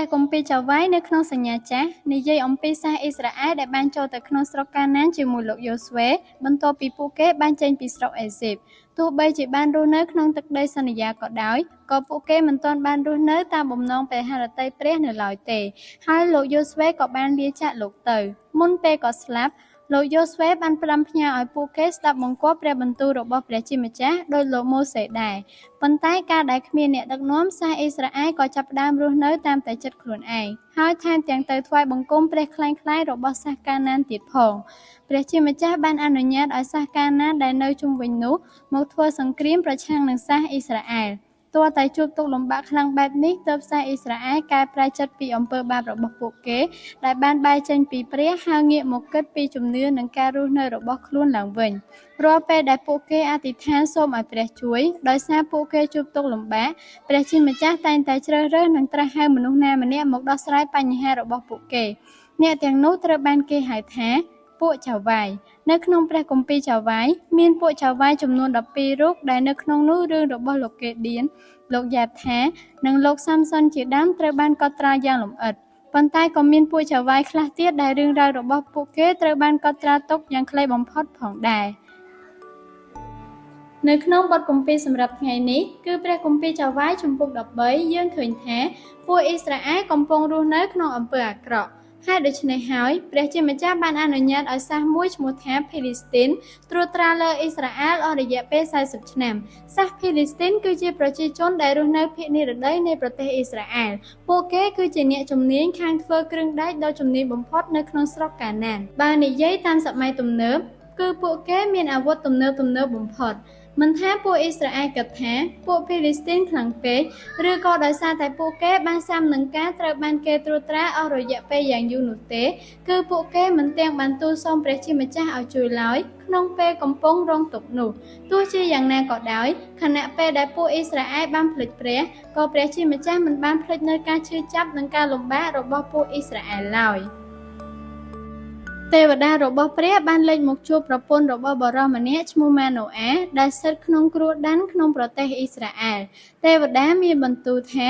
ព្រះគម្ពីរចៅហ្វាយនៅក្នុងសញ្ញាចាស់និយាយអំពីសាសអ៊ីស្រាអែលដែលបានចូលទៅក្នុងស្រុកកាណានជាមួយលោកយូស្វេបន្ទាប់ពីពួកគេបានចេញពីស្រុកអេស៊ីបទោះបីជាបានរស់នៅក្នុងទឹកដីសន្យាក៏ដោយក៏ពួកគេមិនទាន់បានរស់នៅតាមបំណងព្រះハរតីព្រះនៅឡើយទេហើយលោកយូស្វេក៏បានលាចាកលោកទៅមុនពេលក៏ស្លាប់លោកយូស្វេបានផ្ដាំផ្ញើឲ្យពួកគេស្ដាប់បង្គាប់ព្រះបន្ទូលរបស់ព្រះជាម្ចាស់ដោយលោកម៉ូសេដែរប៉ុន្តែការដែលគ្មានអ្នកដឹកនាំសាសអ៊ីស្រាអែលក៏ចាប់ផ្ដើមរស់នៅតាមតែចិត្តខ្លួនឯងហើយថែមទាំងទៅថ្វាយបង្គំព្រះក្លែងក្លាយរបស់សាសកាណានទៀតផងព្រះជាម្ចាស់បានអនុញ្ញាតឲ្យសាសកាណានដែលនៅជុំវិញនោះមកធ្វើសង្គ្រាមប្រឆាំងនឹងសាសអ៊ីស្រាអែលទាល់តែជួបទុក្ខលំបាកខ្លាំងបែបនេះទើបសាសអ៊ីស្រាអែលកែប្រែចិត្តពីអំពើបាបរបស់ពួកគេដែលបានបែរចេញពីព្រះហើយងាកមកគិតពីជំនឿនិងការរស់នៅរបស់ខ្លួនឡើងវិញរាល់ពេលដែលពួកគេអធិដ្ឋានសូមឲ្យព្រះជួយដោយសារពួកគេជួបទុក្ខលំបាកព្រះជាម្ចាស់តែងតែជ្រើសរើសនិងត្រាស់ហៅមនុស្សណាម្នាក់មកដោះស្រាយបញ្ហារបស់ពួកគេអ្នកទាំងនោះត្រូវបានគេហៅថាពួកចៅហ្វាយនៅក្នុងព្រះគម្ពីរចៅហ្វាយមានពួកចៅហ្វាយចំនួន12រូបដែលនៅក្នុងនោះរឿងរបស់លោកកេឌៀនលោកយ៉ែបថានិងលោកសាំសុនជាដើមត្រូវបានកត់ត្រាយ៉ាងលម្អិតប៉ុន្តែក៏មានពួកចៅហ្វាយខ្លះទៀតដែលរឿងរ៉ាវរបស់ពួកគេត្រូវបានកត់ត្រាទុកយ៉ាងខ្លីបំផុតផងដែរនៅក្នុងបទគម្ពីរសម្រាប់ថ្ងៃនេះគឺព្រះគម្ពីរចៅហ្វាយជំពូក13យើងឃើញថាពួកអ៊ីស្រាអែលកំពុងរស់នៅក្នុងអំពើអាក្រក់ហេតុដូច្នេះហើយព្រះជាម្ចាស់បានអនុញ្ញាតឲ្យសាសមួយឈ្មោះថាភីលីស្ទីនត្រួតត្រាលើអ៊ីស្រាអែលអស់រយៈពេល40ឆ្នាំសាសភីលីស្ទីនគឺជាប្រជាជនដែលរស់នៅភាគនិរតីនៃប្រទេសអ៊ីស្រាអែលពួកគេគឺជាអ្នកជំនាញខាងធ្វើគ្រឿងដែកដ៏ជំនាញបំផុតនៅក្នុងស្រុកកាណានបើនិយាយតាមសម័យទំនើបគឺពួកគេមានអាវុធទំនើបទំនើបបំផុតមិនថាពួកអ៊ីស្រាអែលគិតថាពួកភីលីស្ទីនខ្លាំងពេកឬក៏ដោយសារតែពួកគេបានសាំនឹងការត្រូវបានគេត្រួតត្រាអស់រយៈពេលយ៉ាងយូរនោះទេគឺពួកគេមិនទាំងបានទូលសូមព្រះជាម្ចាស់ឲ្យជួយឡើយក្នុងពេលកំពុងរងទុក្ខនោះទោះជាយ៉ាងណាក៏ដោយខណៈពេលដែលពួកអ៊ីស្រាអែលបានភ្លេចព្រះក៏ព្រះជាម្ចាស់មិនបានភ្លេចនៅការឈឺចាប់និងការលំបាករបស់ពួកអ៊ីស្រាអែលឡើយទេវតារបស់ព្រះបានលេចមកជួបប្រពន្ធរបស់បុរសម្នាក់ឈ្មោះម៉ាណូអាដែលស្ថិតក្នុងគ្រួដានក្នុងប្រទេសអ៊ីស្រាអែលទេវតាមានបន្ទូលថា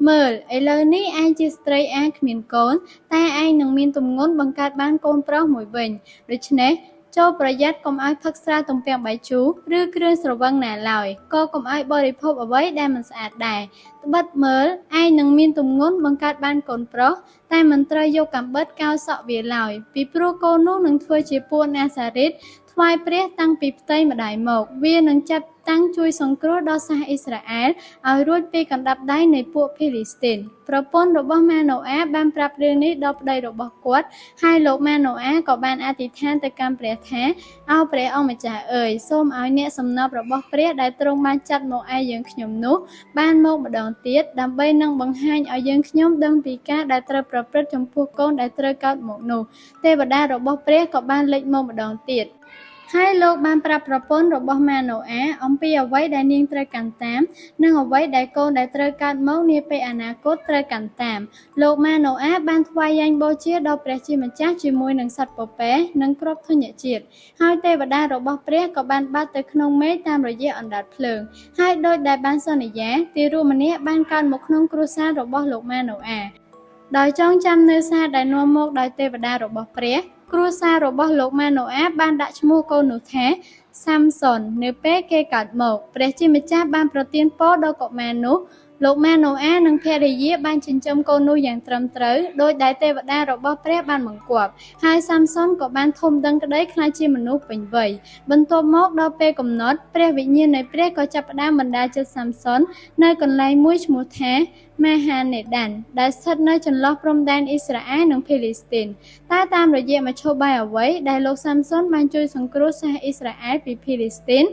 មើលឥឡូវនេះឯងជាស្ត្រីអាគ្មានកូនតែឯងនឹងមានទម្ងន់បង្កើតបានកូនប្រុសមួយវិញដូច្នេះចូលប្រយ័ត្នកុំឲ្យផឹកស្រាទំពាំងបាយជូរឬគ្រឿងស្រវឹងណាឡើយក៏កុំឲ្យបរិភោគអ្វីដែលមិនស្អាតដែរត្បិតមើលឯងនឹងមានទម្ងន់បង្កើតបានកូនប្រុសតែមិនត្រូវយកកាំបិតកោរសក់វាឡើយពីព្រោះកូននោះនឹងធ្វើជាពួកណាសារីតថ្វាយព្រះតាំងពីផ្ទៃម្ដាយមកវានឹងចាត់តាំងជួយសង្គ្រោះដល់សាសអ៊ីស្រាអែលឲ្យរួចពីកណ្ដាប់ដៃនៃពួកភីលីស្ទីនប្រពន្ធរបស់ម៉ាណូអាបានប្រាប់រឿងនេះដល់ប្តីរបស់គាត់ហើយលោកម៉ាណូអាក៏បានអធិដ្ឋានទៅកាន់ព្រះថាឱព្រះអង្គម្ចាស់អើយសូមឲ្យអ្នកសំណព្វរបស់ព្រះដែលទ្រង់បានចាត់មកឯយើងខ្ញុំនោះបានមកម្ដងទៀតដើម្បីនឹងបង្ហាញឲ្យយើងខ្ញុំដឹងពីការដែលត្រូវប្រព្រឹត្តចំពោះកូនដែលត្រូវកើតមកនោះទេវតារបស់ព្រះក៏បានលេចមកម្ដងទៀតហើយលោកបានប្រាប់ប្រពន្ធរបស់ម៉ាណូអាអំពីអ្វីដែលនាងត្រូវកាន់តាមនិងអ្វីដែលកូនដែលត្រូវកើតមកនាពេលអនាគតត្រូវកាន់តាមលោកម៉ាណូអាបានថ្វាយយ៉ាញ់បូជាដល់ព្រះជាម្ចាស់ជាមួយនឹងសត្វពពែនិងគ្រាប់ធញ្ញជាតិហើយទេវតារបស់ព្រះក៏បានបាត់ទៅក្នុងមេឃតាមរយៈអណ្ដាតភ្លើងហើយដោយដែលបានសន្យាទារកម្នាក់បានកើតមកក្នុងគ្រួសាររបស់លោកម៉ាណូអាដោយចងចាំនៅសារដែលនាំមកដោយទេវតារបស់ព្រះគ្រួសាររបស់លោកម៉ាណូអាបានដាក់ឈ្មោះកូននោះថាសាំសុននៅពេលគេកើតមកព្រះជាម្ចាស់បានប្រទានពរដល់កុមារនោះលោកម៉ាណូអានិងភរិយាបានចិញ្ចឹមកូននោះយ៉ាងត្រឹមត្រូវដោយដែលទេវតារបស់ព្រះបានបង្គាប់ហើយសាំសុនក៏បានធំដឹងក្តីក្លាយជាមនុស្សពេញវ័យបន្ទាប់មកដល់ពេលកំណត់ព្រះវិញ្ញាណនៃព្រះក៏ចាប់ផ្ដើមបណ្ដាលចិត្តសាំសុននៅកន្លែងមួយឈ្មោះថាម៉ាហានេដានដែលស្ថិតនៅចន្លោះព្រំដែនអ៊ីស្រាអែលនិងភីលីស្ទីនតើតាមរយៈមធ្យោបាយអ្វីដែលលោកសាំសុនបានជួយសង្គ្រោះសាសអ៊ីស្រាអែលពីភីលីស្ទីន